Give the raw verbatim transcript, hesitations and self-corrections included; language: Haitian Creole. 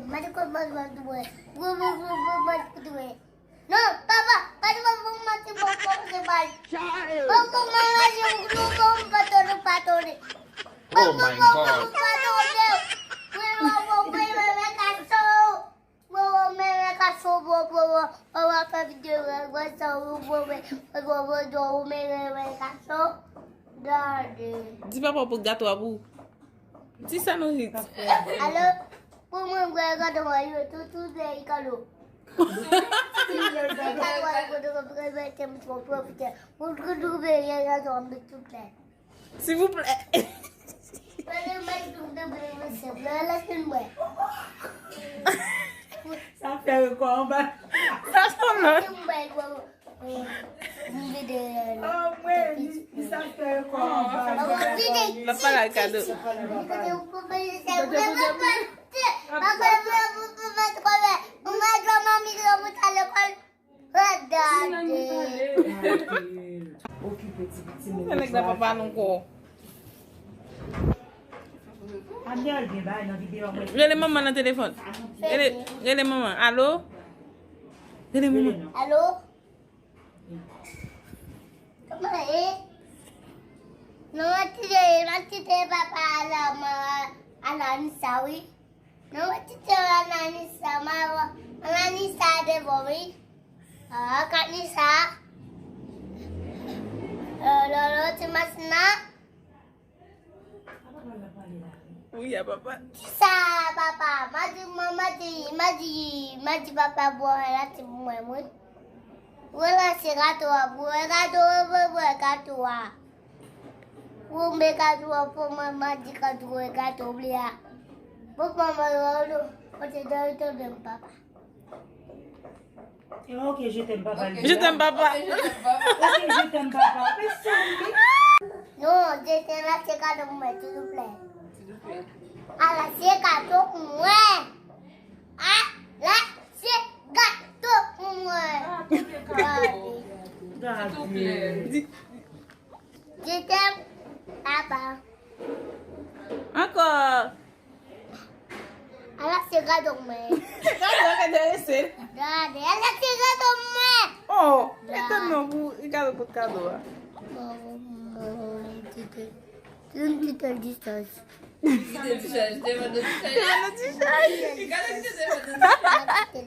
Mwen te konn manje mwen tou, mwen. Gwo, gwo, gwo, gwo, manje tou, mwen. Non, papa, pa di mwen pou mwen ti bon, bon, se bal. Bon, bon, manje, gwo, bon, pa tande, pa tande. Oh my God. Bon, bon, bon, pa tande. Mwen, mwen, mwen, mwen, mwen, gason. Mwen, mwen, mwen, gason, mwen, mwen, mwen, mwen, fè videyo, mwen, mwen, sa, mwen, mwen, mwen, mwen, mwen, mwen, mwen, mwen, gason. Gade. Di papa pou gato a pou. Ti sa nou rit. Alo, pou mwen, mwen, gade mwen, yo, tout, tout, tout, kado. Silvouplè. Sa fè rekò anba. Sa fè mal. Oh, mwen, li, li sa fè rekò anba. L ap pale ak kado. Okipe ti, ti moun. Sa nèg la pa pale ankò. Abner gen bagay nan videyo a, mwen. Rele manman nan telefòn. Rele, rele manman. Alo? Rele manman. Alo? Kòman e? Non, mwen kite, mwen kite papa a la, mwen, a la Anissa, wi. Non, mwen kite a la Anissa, mwen, a la Anissa devan, wi. Ah, kat Anissa. Euh, Lolo, ti masin la. Wi, a papa. Sa, papa, mwen di, mwen, mwen di, mwen di, mwen di papa bwè la ti pou mwen, mwen. Wè la se gato a, bwè gato, bwè, bwè gato a. Ou mwen gato a, pou mwen, mwen di gato, bwè gato, bli a. Pou mwen, mwen, mwen, mwen, mwen, mwen, papa. E ok, je t'aime papa. Ok, je t'aime papa. Ok, je t'aime papa. Ok, je t'aime papa. Mwen sanm li. Non, je t'aime la se gato pou mwen, silvouplè. Silvouplè. A la se gato pou mwen. A la se gato pou mwen. Ah, tout est cadeau. Gade. Silvouplè. Je t'aime, papa. Ankò. Ala se gado mwen. Gado a ka derese. Gade, ala se gado mwen. Oh, etonman pou Ricardo pot kado a. Bon, bon, bon, bon, ti te, ti te dichaj. Ti te dichaj, te mande dichaj. Te mande dichaj. Ricardo ki te mande dichaj.